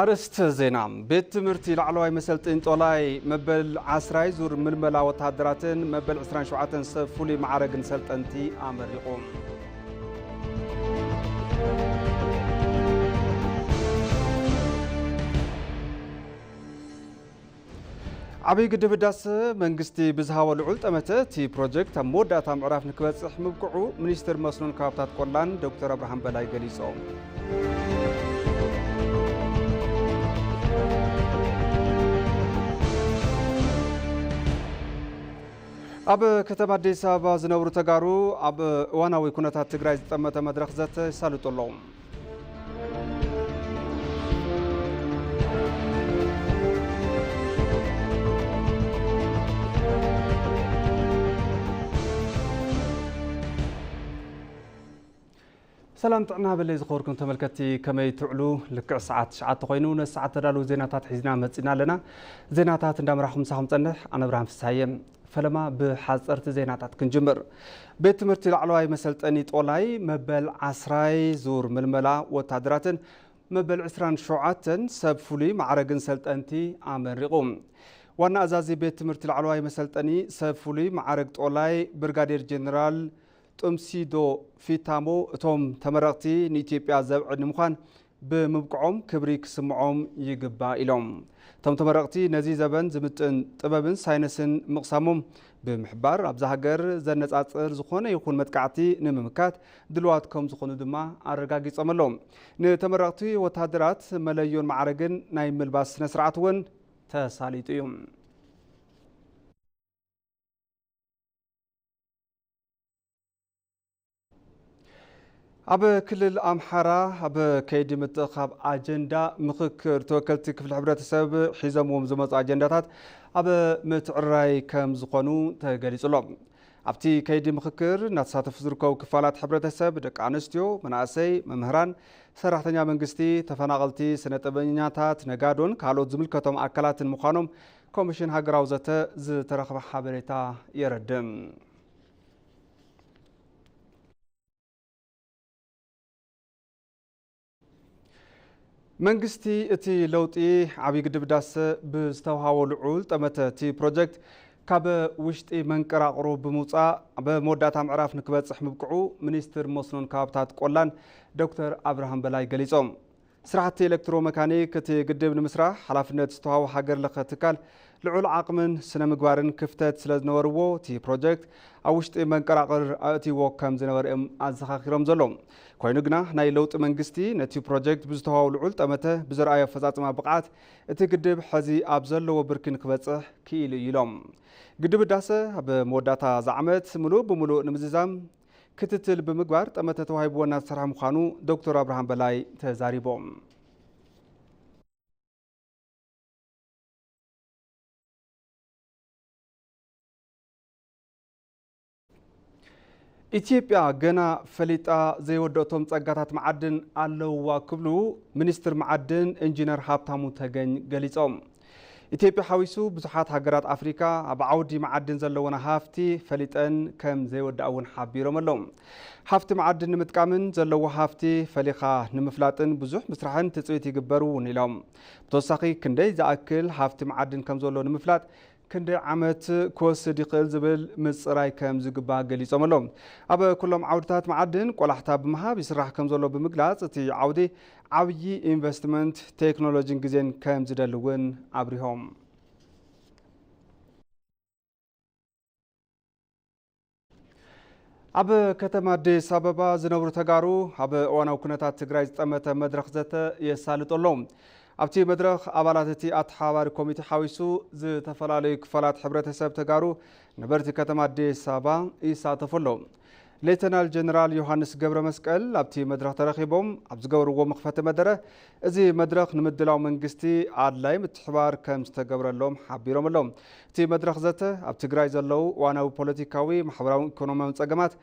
ኣርእስተ ዜና። ቤት ትምህርቲ ላዕለዋይ መሰልጥን ጦላይ መበል ዓስራይ ዙር ምልመላ ወተሃደራትን መበል ዕስራን ሸውዓተን ሰብ ፍሉይ ማዕረግን ሰልጠንቲ ኣመሪቑ። ዓብዪ ግድብ ህዳሰ መንግስቲ ብዝሃቦ ልዑል ጠመተ እቲ ፕሮጀክት ኣብ መወዳእታ ምዕራፍ ንክበፅሕ ምብቅዑ ሚኒስትር መስኖን ከባብታት ቆላን ዶክተር ኣብርሃም በላይ ገሊፆም። ኣብ ከተማ ኣዲስ ኣበባ ዝነብሩ ተጋሩ ኣብ እዋናዊ ኩነታት ትግራይ ዝጠመተ መድረኽ ዘተ ይሳልጡ ኣለዉ። ሰላም ጥዕና በለይ ዝኸበርኩም ተመልከትቲ፣ ከመይ ትውዕሉ? ልክዕ ሰዓት ትሽዓተ ኮይኑ፣ ነዚ ሰዓት ተዳለዉ ዜናታት ሒዝና መጺና ኣለና። ዜናታት እንዳመራኹ ምሳኹም ጸንሕ፣ ኣነ ብርሃን ፍስሃየ። ፈለማ ብሓጸርቲ ዜናታት ክንጅምር። ቤት ትምህርቲ ላዕለዋይ መሰልጠኒ ጦላይ መበል ዓስራይ ዙር ምልመላ ወታደራትን መበል ዕስራን ሸውዓተን ሰብ ፍሉይ ማዕረግን ሰልጠንቲ ኣመሪቑ። ዋና ኣዛዚ ቤት ትምህርቲ ላዕለዋይ መሰልጠኒ ሰብ ፍሉይ ማዕረግ ጦላይ ብርጋዴር ጀነራል ጥምሲዶ ፊታሞ፣ እቶም ተመረቕቲ ንኢትዮጵያ ዘብዕል ንምዃን ብምብቅዖም ክብሪ ክስምዖም ይግባእ ኢሎም። እቶም ተመረቕቲ ነዚ ዘበን ዝምጥን ጥበብን ሳይንስን ምቕሳሞም ብምሕባር፣ ኣብዛ ሃገር ዘነጻጽር ዝኾነ ይኹን መጥቃዕቲ ንምምካት ድልዋት ከም ዝኾኑ ድማ ኣረጋጊጾም ኣለዉ። ንተመረቕቲ ወታደራት መለዮን ማዕረግን ናይ ምልባስ ስነ ስርዓት እውን ተሳሊጡ እዩ። ኣብ ክልል ኣምሓራ ኣብ ከይዲ ምትእኻብ ኣጀንዳ ምኽክር ተወከልቲ ክፍሊ ሕብረተሰብ ሒዞምዎም ዝመፁ ኣጀንዳታት ኣብ ምትዕራይ ከም ዝኾኑ ተገሊፁ ኣሎ። ኣብቲ ከይዲ ምኽክር እናተሳተፉ ዝርከቡ ክፋላት ሕብረተሰብ ደቂ ኣንስትዮ፣ መናእሰይ፣ መምህራን፣ ሰራሕተኛ መንግስቲ፣ ተፈናቐልቲ፣ ስነ ጥበበኛታት፣ ነጋዶን ካልኦት ዝምልከቶም ኣካላትን ምዃኖም ኮሚሽን ሃገራዊ ዘተ ዝተረኽበ ሓበሬታ የረድእ። መንግስቲ እቲ ለውጢ ዓብዪ ግድብ ህዳሰ ብዝተውሃቦ ልዑል ጠመተ እቲ ፕሮጀክት ካብ ውሽጢ መንቀራቕሩ ብምውፃእ ኣብ መወዳእታ ምዕራፍ ንክበፅሕ ምብቅዑ ሚኒስትር መስኖን ከባብታት ቆላን ዶክተር ኣብርሃም በላይ ገሊፆም። ስራሕቲ ኤሌክትሮ መካኒክ እቲ ግድብ ንምስራሕ ሓላፍነት ዝተዋህቦ ሃገር ለኸ ትካል ልዑል ዓቕምን ስነ ምግባርን ክፍተት ስለ ዝነበርዎ፣ እቲ ፕሮጀክት ኣብ ውሽጢ መንቀራቕር ኣእትይዎ ከም ዝነበረ እዮም ኣዘኻኺሮም ዘለዉ። ኮይኑ ግና፣ ናይ ለውጢ መንግስቲ ነቲ ፕሮጀክት ብዝተዋህቦ ልዑል ጠመተ ብዘርኣዮ ኣፈፃፅማ ብቕዓት፣ እቲ ግድብ ሕዚ ኣብ ዘለዎ ብርኪ ንክበፅሕ ክኢሉ እዩ ኢሎም። ግድብ ህዳሰ ኣብ መወዳእታ እዚ ዓመት ምሉእ ብምሉእ ንምዝዛም ክትትል ብምግባር ጠመተ ተዋሂብዎ እናተሰርሐ ምዃኑ ዶክተር ኣብርሃም በላይ ተዛሪቦም። ኢትዮጵያ ገና ፈሊጣ ዘይወደእቶም ጸጋታት መዓድን ኣለውዋ ክብሉ ሚኒስትር መዓድን ኢንጂነር ሃብታሙ ተገኝ ገሊጾም። ኢትዮጵያ ሓዊሱ ብዙሓት ሃገራት ኣፍሪካ ኣብ ዓውዲ መዓድን ዘለወን ሃፍቲ ፈሊጠን ከም ዘይወድኣ እውን ሓቢሮም ኣለዉ። ሃፍቲ መዓድን ንምጥቃምን ዘለዎ ሃፍቲ ፈሊኻ ንምፍላጥን ብዙሕ ምስራሕን ትፅቢት ይግበር እውን ኢሎም። ብተወሳኺ ክንደይ ዝኣክል ሃፍቲ መዓድን ከም ዘሎ ንምፍላጥ ክንደይ ዓመት ክወስድ ይኽእል ዝብል ምፅራይ ከም ዝግባእ ገሊፆም ኣለዉ። ኣብ ኩሎም ዓውድታት መዓድን ቆላሕታ ብምሃብ ይስራሕ ከም ዘሎ ብምግላፅ፣ እቲ ዓውዲ ዓብዪ ኢንቨስትመንት ቴክኖሎጂን ግዜን ከም ዝደሊ እውን ኣብሪሆም። ኣብ ከተማ ኣዲስ ኣበባ ዝነብሩ ተጋሩ ኣብ እዋናዊ ኩነታት ትግራይ ዝጠመተ መድረኽ ዘተ የሳልጡ ኣለዉ። ኣብቲ መድረኽ ኣባላት እቲ ኣተሓባባሪ ኮሚቴ ሓዊሱ ዝተፈላለዩ ክፋላት ሕብረተሰብ ተጋሩ ነበርቲ ከተማ ኣዲስ ኣበባ ይሳተፉ ኣለዉ። ሌተናል ጀነራል ዮሃንስ ገብረ መስቀል ኣብቲ መድረኽ ተረኺቦም ኣብ ዝገበርዎ መኽፈቲ መደረ፣ እዚ መድረኽ ንምድላው መንግስቲ ኣድላይ ምትሕባር ከም ዝተገብረሎም ሓቢሮም ኣለዉ። እቲ መድረኽ ዘተ ኣብ ትግራይ ዘለዉ እዋናዊ ፖለቲካዊ፣ ማሕበራውን ኢኮኖሚያውን ጸገማት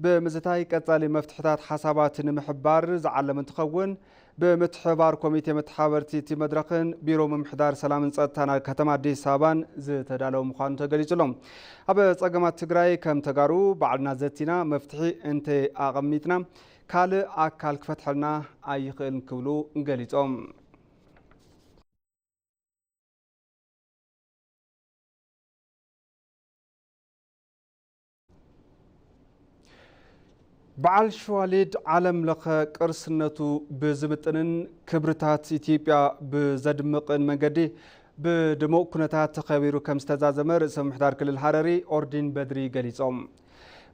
ብምዝታይ ቀጻሊ መፍትሕታት ሓሳባት ንምሕባር ዝዓለመ እንትኸውን፣ ብምትሕብባር ኮሚቴ መተሓባበርቲ እቲ መድረኽን ቢሮ ምምሕዳር ሰላምን ጸጥታን ኣብ ከተማ ኣዲስ ኣበባን ዝተዳለወ ምዃኑ ተገሊጹ ኣሎ። ኣብ ጸገማት ትግራይ ከም ተጋሩ ባዕልና ዘቲና መፍትሒ እንተይ ኣቐሚጥና ካልእ ኣካል ክፈትሐልና ኣይኽእልን ክብሉ ገሊጾም። በዓል ሸዋሊድ ዓለም ለኸ ቅርስነቱ ብዝምጥንን ክብርታት ኢትዮጵያ ብዘድምቕን መንገዲ ብድሙቕ ኩነታት ተኸቢሩ ከም ዝተዛዘመ ርእሰ ምምሕዳር ክልል ሃረሪ ኦርዲን በድሪ ገሊጾም።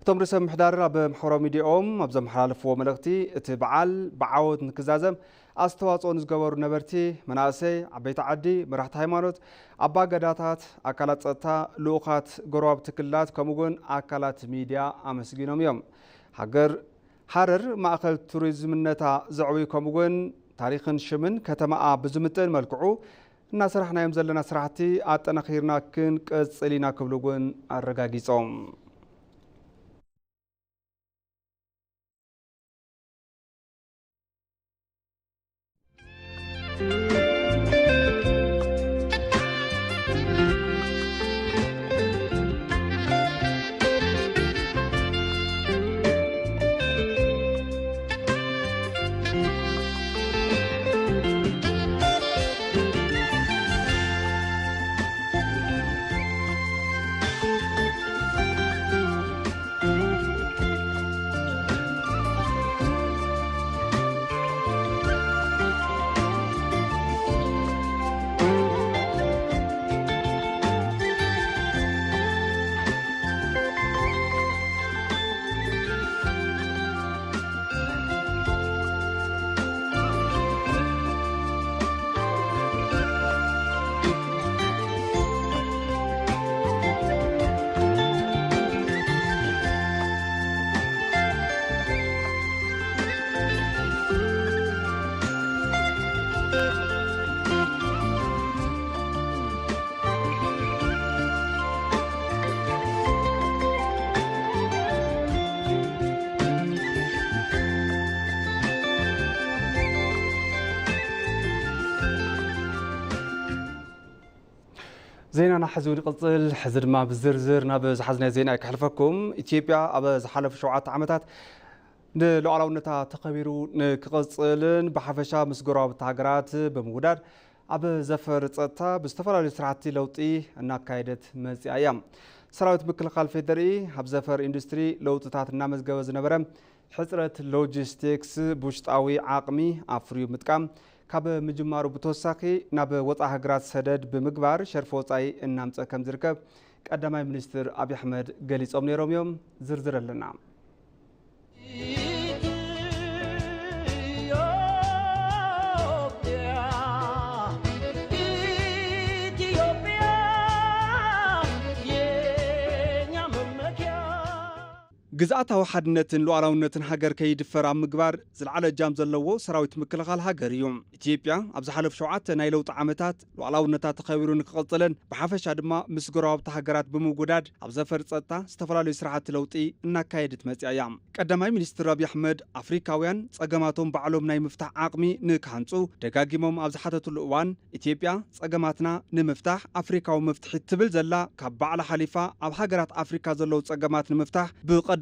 እቶም ርእሰ ምምሕዳር ኣብ ማሕበራዊ ሚዲያኦም ኣብ ዘመሓላለፍዎ መልእኽቲ፣ እቲ በዓል ብዓወት ንክዛዘም ኣስተዋጽኦ ንዝገበሩ ነበርቲ፣ መናእሰይ፣ ዓበይቲ ዓዲ፣ መራሕቲ ሃይማኖት፣ ኣባ ገዳታት፣ ኣካላት ጸጥታ፣ ልኡኻት ጎረባብቲ ክልላት ከምኡ እውን ኣካላት ሚድያ ኣመስጊኖም እዮም። ሃገር ሃረር ማእኸል ቱሪዝምነታ ዘዕብዩ ከምኡ እውን ታሪኽን ሽምን ከተማኣ ብዝምጥን መልክዑ እናሰራሕናዮም ዘለና ስራሕቲ ኣጠናኺርና ክንቅጽል ኢና ክብሉ እውን ኣረጋጊጾም። ዜናና ሕዚ እውን ይቕጽል። ሕዚ ድማ ብዝርዝር ናብ ዝሓዝናዮ ዜና እየ ከሕልፈኩም። ኢትዮጵያ ኣብ ዝሓለፉ ሸውዓተ ዓመታት ንሉዓላውነታ ተኸቢሩ ንክቕጽልን ብሓፈሻ ምስ ጎረባብቲ ሃገራት ብምውዳድ ኣብ ዘፈር ጸጥታ ብዝተፈላለዩ ስራሕቲ ለውጢ እናካየደት መጺኣ እያ። ሰራዊት ምክልኻል ፌዴሪ ኣብ ዘፈር ኢንዱስትሪ ለውጥታት እናመዝገበ ዝነበረ ሕጽረት ሎጂስቲክስ ብውሽጣዊ ዓቕሚ ኣፍርዩ ምጥቃም ካብ ምጅማሩ ብተወሳኺ ናብ ወጻኢ ሃገራት ሰደድ ብምግባር ሸርፊ ወጻኢ እናምጸ ከም ዝርከብ ቀዳማይ ሚኒስትር ኣብይ ኣሕመድ ገሊጾም ነይሮም እዮም። ዝርዝር ኣለና። ግዝኣታዊ ሓድነትን ሉዓላውነትን ሃገር ከይድፈር ኣብ ምግባር ዝለዓለ እጃም ዘለዎ ሰራዊት ምክልኻል ሃገር እዩ። ኢትዮጵያ ኣብ ዝሓለፉ ሸውዓተ ናይ ለውጢ ዓመታት ሉዓላውነታ ተኸቢሩ ንክቕጽልን ብሓፈሻ ድማ ምስ ጎረባብቲ ሃገራት ብምውዳድ ኣብ ዘፈር ጸጥታ ዝተፈላለዩ ስራሕቲ ለውጢ እናካየደት መጽያ እያ። ቀዳማይ ሚኒስትር ኣብይ ኣሕመድ ኣፍሪካውያን ጸገማቶም ባዕሎም ናይ ምፍታሕ ዓቕሚ ንክሃንጹ ደጋጊሞም ኣብ ዝሓተትሉ እዋን፣ ኢትዮጵያ ጸገማትና ንምፍታሕ ኣፍሪካዊ መፍትሒ ትብል ዘላ ካብ ባዕላ ሓሊፋ ኣብ ሃገራት ኣፍሪካ ዘለዉ ጸገማት ንምፍታሕ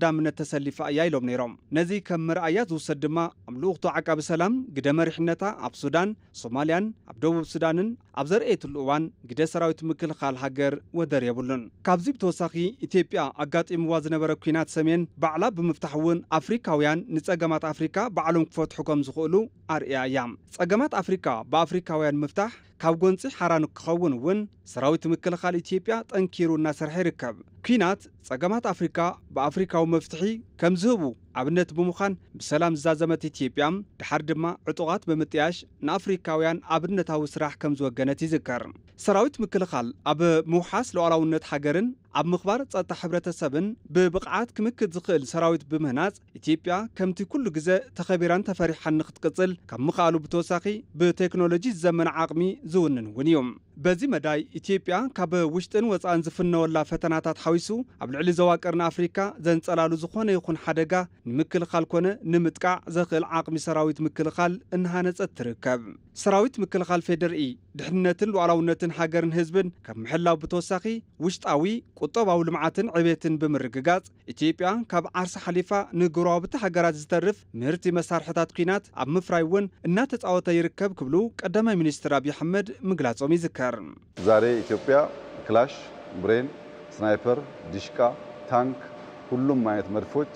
ብቐዳምነት ተሰሊፋ እያ ኢሎም ነይሮም። ነዚ ከም መርኣያ ዝውሰድ ድማ ኣብ ልኡኽቶ ዓቃቢ ሰላም ግደ መሪሕነታ ኣብ ሱዳን፣ ሶማልያን ኣብ ደቡብ ሱዳንን ኣብ ዘርእየትሉ እዋን ግደ ሰራዊት ምክልኻል ሃገር ወደር የብሉን። ካብዚ ብተወሳኺ ኢትዮጵያ ኣጋጢምዋ ዝነበረ ኲናት ሰሜን ባዕላ ብምፍታሕ እውን ኣፍሪካውያን ንጸገማት ኣፍሪካ ባዕሎም ክፈትሑ ከም ዝኽእሉ ኣርእያ እያ። ጸገማት ኣፍሪካ ብኣፍሪካውያን ምፍታሕ ካብ ጎንጺ ሓራ ንክኸውን እውን ሰራዊት ምክልኻል ኢትዮጵያ ጠንኪሩ እናሰርሐ ይርከብ። ኲናት ጸገማት ኣፍሪካ ብኣፍሪካዊ መፍትሒ ከም ዝህቡ ኣብነት ብምዃን ብሰላም ዝዛዘመት ኢትዮጵያ፣ ድሓር ድማ ዕጡቓት ብምጥያሽ ንኣፍሪካውያን ኣብነታዊ ስራሕ ከም ዝወገነት ይዝከር። ሰራዊት ምክልኻል ኣብ ምውሓስ ሉዓላውነት ሃገርን ኣብ ምኽባር ጸጥታ ሕብረተሰብን ብብቕዓት ክምክት ዝኽእል ሰራዊት ብምህናጽ፣ ኢትዮጵያ ከምቲ ኩሉ ግዘ ተኸቢራን ተፈሪሓን ንክትቅጽል ካብ ምኽኣሉ ብተወሳኺ ብቴክኖሎጂ ዝዘመነ ዓቕሚ ዝውንን እውን እዩ። በዚ መዳይ ኢትዮጵያ ካብ ውሽጥን ወጻእን ዝፍነወላ ፈተናታት ሓዊሱ ኣብ ልዕሊ ዞባ ቀርኒ ኣፍሪካ ዘንጸላሉ ዝኾነ ይኹን ሓደጋ ንምክልኻል ኮነ ንምጥቃዕ ዘኽእል ዓቕሚ ሰራዊት ምክልኻል እናሃነጸት ትርከብ። ሰራዊት ምክልኻል ፌዴሪኢ ድሕንነትን ሉዓላውነትን ሃገርን ህዝብን ካብ ምሕላው ብተወሳኺ ውሽጣዊ ቁጠባዊ ልምዓትን ዕቤትን ብምርግጋጽ ኢትዮጵያ ካብ ዓርሳ ሓሊፋ ንጎረባብቲ ሃገራት ዝተርፍ ምህርቲ መሳርሕታት ኲናት ኣብ ምፍራይ እውን እናተጻወተ ይርከብ ክብሉ ቀዳማይ ሚኒስትር ኣብይ ኣሕመድ ምግላጾም ይዝከር። ዛሬ ኢትዮጵያ ክላሽ፣ ብሬን፣ ስናይፐር፣ ዲሽቃ፣ ታንክ፣ ሁሉም አይነት መድፎች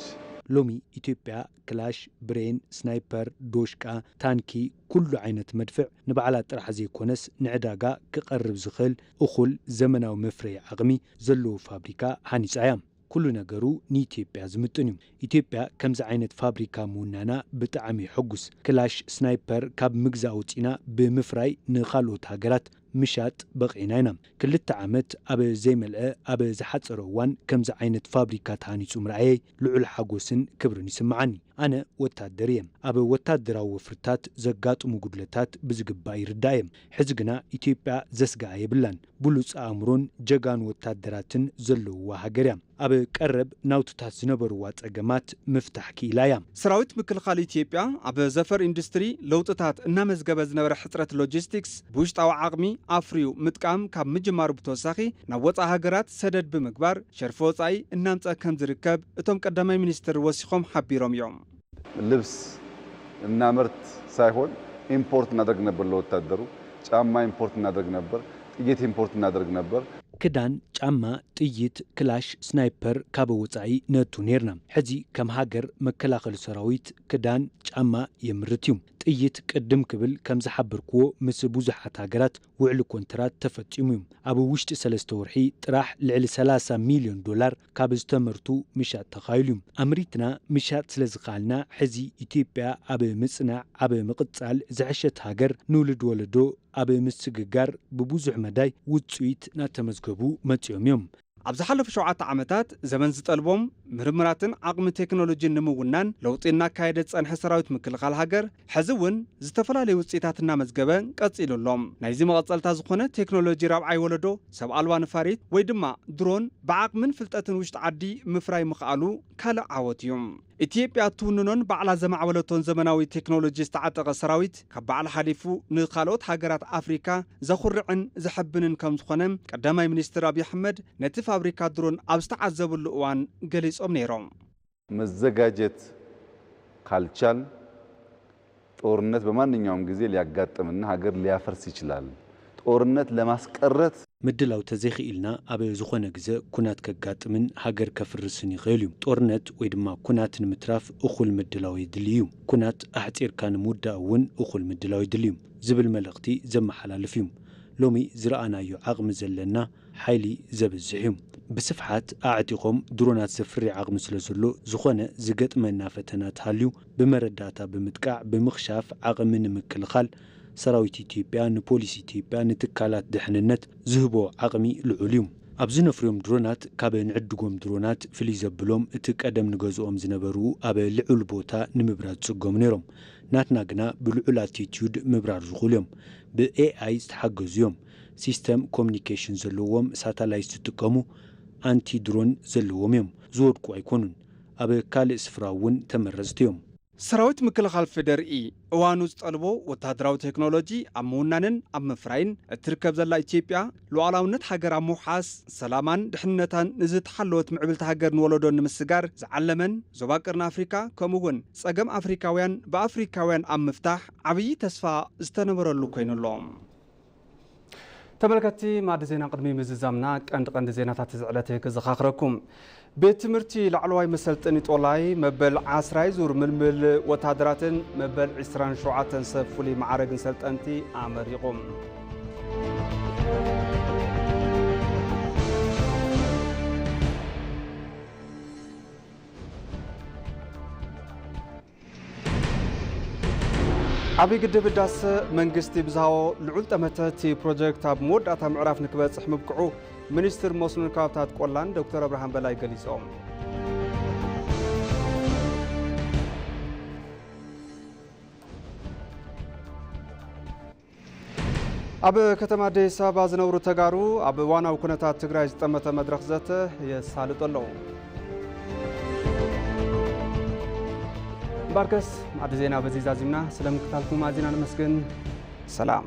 ሎሚ ኢትዮጵያ ክላሽ፣ ብሬን፣ ስናይፐር፣ ዶሽቃ፣ ታንኪ፣ ኩሉ ዓይነት መድፍዕ ንባዕላ ጥራሕ ዘይኮነስ ንዕዳጋ ክቐርብ ዝኽእል እኹል ዘመናዊ መፍረዪ ዓቕሚ ዘለዎ ፋብሪካ ሃኒጻ እያ። ኩሉ ነገሩ ንኢትዮጵያ ዝምጥን እዩ። ኢትዮጵያ ከምዚ ዓይነት ፋብሪካ ምውናና ብጣዕሚ የሐጉስ። ክላሽ፣ ስናይፐር ካብ ምግዛእ ወጺና ብምፍራይ ንኻልኦት ሃገራት ምሻጥ በቒዕና ኢና። ክልተ ዓመት ኣብ ዘይመልአ ኣብ ዝሓጸረ እዋን ከምዚ ዓይነት ፋብሪካ ተሃኒጹ ምርኣየይ ልዑል ሓጎስን ክብርን ይስምዓኒ። ኣነ ወታደር እየ። ኣብ ወታደራዊ ወፍርታት ዘጋጥሙ ጉድለታት ብዝግባእ ይርዳእ እየ። ሕዚ ግና ኢትዮጵያ ዘስግኣ የብላን። ብሉጽ ኣእምሮን ጀጋኑ ወታደራትን ዘለውዋ ሃገር እያ። ኣብ ቀረብ ናውትታት ዝነበርዋ ጸገማት ምፍታሕ ክኢላ እያ። ሰራዊት ምክልኻል ኢትዮጵያ ኣብ ዘፈር ኢንዱስትሪ ለውጥታት እናመዝገበ ዝነበረ ሕጽረት ሎጂስቲክስ ብውሽጣዊ ዓቕሚ ኣፍርዩ ምጥቃም ካብ ምጅማሩ ብተወሳኺ ናብ ወጻኢ ሃገራት ሰደድ ብምግባር ሸርፊ ወጻኢ እናምጸ ከም ዝርከብ እቶም ቀዳማይ ሚኒስትር ወሲኾም ሓቢሮም እዮም። ልብስ እናመርት ሳይሆን ኢምፖርት እናደርግ ነበር። ለወታደሩ ጫማ ኢምፖርት እናደርግ ነበር። ጥይት ኢምፖርት እናደርግ ነበር። ክዳን፣ ጫማ፣ ጥይት፣ ክላሽ፣ ስናይፐር ካብ ወጻኢ ነእቱ ኔርና። ሕዚ ከም ሃገር መከላኸሊ ሰራዊት ክዳን፣ ጫማ የምርት እዩ። ጥይት ቅድም ክብል ከም ዝሓበርክዎ ምስ ብዙሓት ሃገራት ውዕሊ ኮንትራት ተፈጺሙ እዩ። ኣብ ውሽጢ ሰለስተ ወርሒ ጥራሕ ልዕሊ ሰላሳ ሚልዮን ዶላር ካብ ዝተመርቱ ምሻጥ ተኻይሉ እዩ። ኣምሪትና ምሻጥ ስለ ዝኸኣልና ሕዚ ኢትዮጵያ ኣብ ምጽናዕ ኣብ ምቕጻል ዝሐሸት ሃገር ንውሉድ ወለዶ ኣብ ምስግጋር ብብዙሕ መዳይ ውጽኢት ናተመዝገቡ መጺኦም እዮም። ኣብ ዝሓለፉ ሸውዓተ ዓመታት ዘመን ዝጠልቦም ምርምራትን ዓቕሚ ቴክኖሎጂን ንምውናን ለውጢ እናካየደ ዝጸንሐ ሰራዊት ምክልኻል ሃገር፣ ሕዚ እውን ዝተፈላለዩ ውጽኢታት እናመዝገበ ቀጺሉ ኣሎ። ናይዚ መቐጸልታ ዝኾነ ቴክኖሎጂ ራብዓይ ወለዶ ሰብ ኣልባ ነፋሪት ወይ ድማ ድሮን ብዓቕምን ፍልጠትን ውሽጢ ዓዲ ምፍራይ ምኽኣሉ ካልእ ዓወት እዩ። ኢትዮጵያ እትውንኖን ባዕላ ዘማዕበለቶን ዘመናዊ ቴክኖሎጂ ዝተዓጠቐ ሰራዊት ካብ ባዕላ ሓሊፉ ንኻልኦት ሃገራት ኣፍሪካ ዘኹርዕን ዘሐብንን ከም ዝኾነ ቀዳማይ ሚኒስትር ኣብይ ኣሕመድ ነቲ ፋብሪካ ድሮን ኣብ ዝተዓዘብሉ እዋን ገሊጾም ነይሮም። መዘጋጀት ካልቻል ጦርነት በማንኛውም ጊዜ ሊያጋጥምና ሀገር ሊያፈርስ ይችላል። ጦርነት ለማስቀረት ምድላው ተዘይኽኢልና ኣብ ዝኾነ ግዘ ኩናት ከጋጥምን ሃገር ከፍርስን ይኽእል እዩ። ጦርነት ወይ ድማ ኩናት ንምትራፍ እኹል ምድላው የድሊ እዩ። ኩናት ኣሕፂርካ ንምውዳእ እውን እኹል ምድላው የድሊ እዩ ዝብል መልእኽቲ ዘመሓላልፍ እዩ። ሎሚ ዝረኣናዮ ዓቕሚ ዘለና ሓይሊ ዘብዝሕ እዩ። ብስፍሓት ኣዕጢቖም ድሮናት ዘፍሪ ዓቕሚ ስለ ዘሎ ዝኾነ ዝገጥመና ፈተና ተሃልዩ ብመረዳእታ ብምጥቃዕ ብምኽሻፍ ዓቕሚ ንምክልኻል ሰራዊት ኢትዮጵያ ንፖሊስ ኢትዮጵያ ንትካላት ድሕንነት ዝህቦ ዓቕሚ ልዑል እዩ። ኣብ ዝነፍርዮም ድሮናት ካብ ንዕድጎም ድሮናት ፍልይ ዘብሎም እቲ ቀደም ንገዝኦም ዝነበሩ ኣብ ልዑል ቦታ ንምብራር ዝፅገሙ ነይሮም። ናትና ግና ብልዑል ኣቲቲዩድ ምብራር ዝኽእሉ እዮም። ብኤኣይ ዝተሓገዙ እዮም። ሲስተም ኮሚኒኬሽን ዘለዎም ሳታላይት ዝጥቀሙ ኣንቲ ድሮን ዘለዎም እዮም። ዝወድቁ ኣይኮኑን። ኣብ ካልእ ስፍራ እውን ተመረፅቲ እዮም። ሰራዊት ምክልኻል ፌዴሪኢ እዋኑ ዝጠልቦ ወታደራዊ ቴክኖሎጂ ኣብ ምውናንን ኣብ ምፍራይን እትርከብ ዘላ ኢትዮጵያ፣ ሉዓላውነት ሃገር ኣብ ምውሓስ፣ ሰላማን ድሕንነታን ንዝተሓለወት ምዕብልቲ ሃገር ንወለዶ ንምስጋር ዝዓለመን ዞባ ቀርኒ ኣፍሪካ ከምኡ እውን ፀገም ኣፍሪካውያን ብኣፍሪካውያን ኣብ ምፍታሕ ዓብዪ ተስፋ ዝተነበረሉ ኮይኑ ኣሎ። ተመልከትቲ ማዕዲ ዜና፣ ቅድሚ ምዝዛምና ቀንዲ ቀንዲ ዜናታት እዚ ዕለት ክዘኻኽረኩም። ቤት ትምህርቲ ላዕለዋይ መሰልጠኒ ጦላይ መበል ዓስራይ ዙር ምልምል ወታደራትን መበል ዕስራን ሸውዓተን ሰብ ፍሉይ መዓረግን ሰልጠንቲ ኣመሪቑ። ዓብዪ ግድብ ህዳሰ መንግስቲ ብዝሃቦ ልዑል ጠመተ እቲ ፕሮጀክት ኣብ መወዳእታ ምዕራፍ ንክበፅሕ ምብቅዑ ሚኒስትር መስኖን ከባብታት ቆላን ዶክተር ኣብርሃም በላይ ገሊፆም። ኣብ ከተማ ኣዲስ ኣበባ ዝነብሩ ተጋሩ ኣብ እዋናዊ ኩነታት ትግራይ ዝጠመተ መድረኽ ዘተ የሳልጡ ኣለዉ። እምበኣርከስ ማዕዲ ዜና በዚ ዛዚምና። ስለ ምክታልኩም ኣዚና ነመስግን። ሰላም።